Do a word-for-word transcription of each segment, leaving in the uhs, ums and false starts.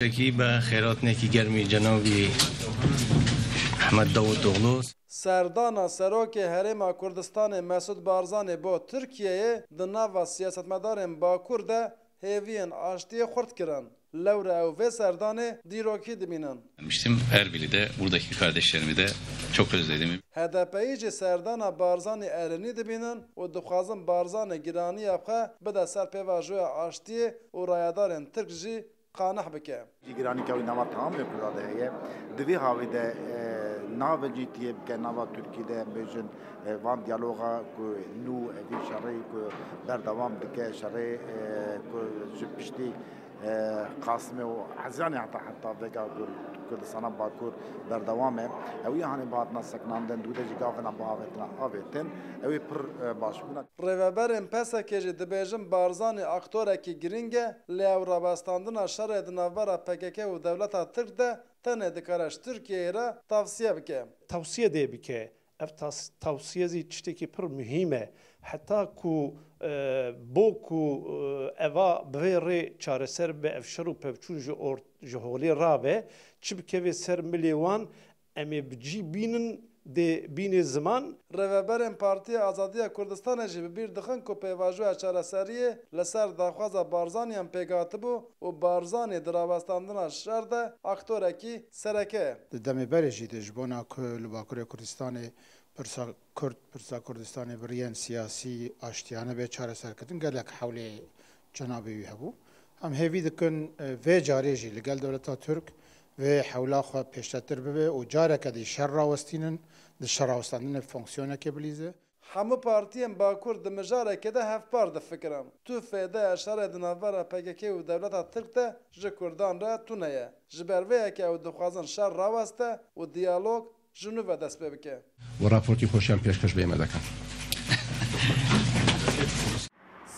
Piştekî be xêratinekî germî cenabî Ehmed Davutoglu. Serdana Serokê Herêma Kurdistanê Mesûd Barzanî bo Tirkiyeyê di nava siyasetmedarên Bakur de hêviyên aştiyê xurt kirin. Lewra ew vê serdanê dîrokî dimînin. Gelmiştim. Erbil'i de, buradaki kardeşlerimi de çok özledim. H D P'yî jî serdana Barzanî erênî dimînin û dixwazin Barzanî giraniya xwe bide ser pêvajoya aştiyê û rayedarên Tirk jî qaneh bike. Cîgiranîka wî nava tamamê Kurda de heye. Di vî havî de e, navê cîtiyê bike nava Tirkî de bêjin e, van diyaloga ku nû evî şerê ku berdewam dike, şerê e, ku ji piştî e, Qasimê û Ezîranê heta heta vêga ku Kurdistana Bakur berdewam e. Ew ê hanê bihatina sekinandin, dû de jî gavina biavêtina avêtin. Ew ê pir e, baş bûna. Rêveberên P S K'ê jî dibêjin Barzanî aktorekî girîng e, lê ew rawestandina şerê di navbera P K K û dewleta Tirk de tenê dikare ji Tirkiyeyê re tavsiye bike. Tavsiye dê bike. Ev tas- tavsiye zî tiştekî pir muhîm e. Heta ku e, bo ku e, eva bi vê rê çareser bibe, ev şer û pevçûn ji or- ji holê rabe, çi bikeve ser milê wan, em ê bi cî bînin dê bînê ziman. Rêveberên Partiya Azadiya Kurdistanê jî bi bîr dixin ku pêvajoya çareseriyê li ser daxwaza Barzaniyan pêk hatibû û Barzanî di rawestandina şer de aktorekî sereke ye. Di demê berê jî de ji bona ku li Bakurê Kurdistanê pirsa Kurd, pirsa Kurdistanê bi riyên siyasî aştiyane bê çareserkirin, gelek hewlê cenabê wî hebû. Em hêvî dikin e, vê carê jî li gel dewleta Tirk vê hewla xwe pêştetir bibe û careke dî şer rawestînin, di şer rawestandinê fonksiyonekê bilîze. Hemû partiyên Bakur di mijareke de hevpar difikirin. Tu fêdeya şerê di navbera P K K û dewleta Tirk de ji Kurdan re tune ye. Ji ber vê yekê ew dixwazin şer raweste û diyalog ji nû ve dest pê bike. Û raportî xweşiyan pêşkêş vê me dikin.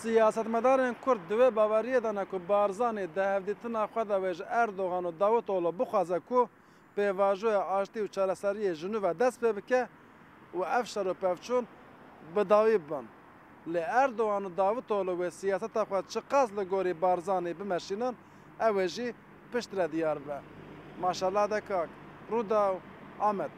Siyasetmedarên Kurd di wê baweriyê de ne ku Barzanî di hevdîtina xwe de wê ji Erdogan û Davutoglu bixwaze ku pêvajoya aştî û çareseriyê ji nû ve dest pê bike û ev şer û pevçûn bi dawî bibin. Lê Erdogan û Davutoglu wê siyaseta xwe çiqas li gorî Barzanî bimeşînin, ew ê jî piştre diyar bibe. Maşallah de kak. Rûdaw, Amed.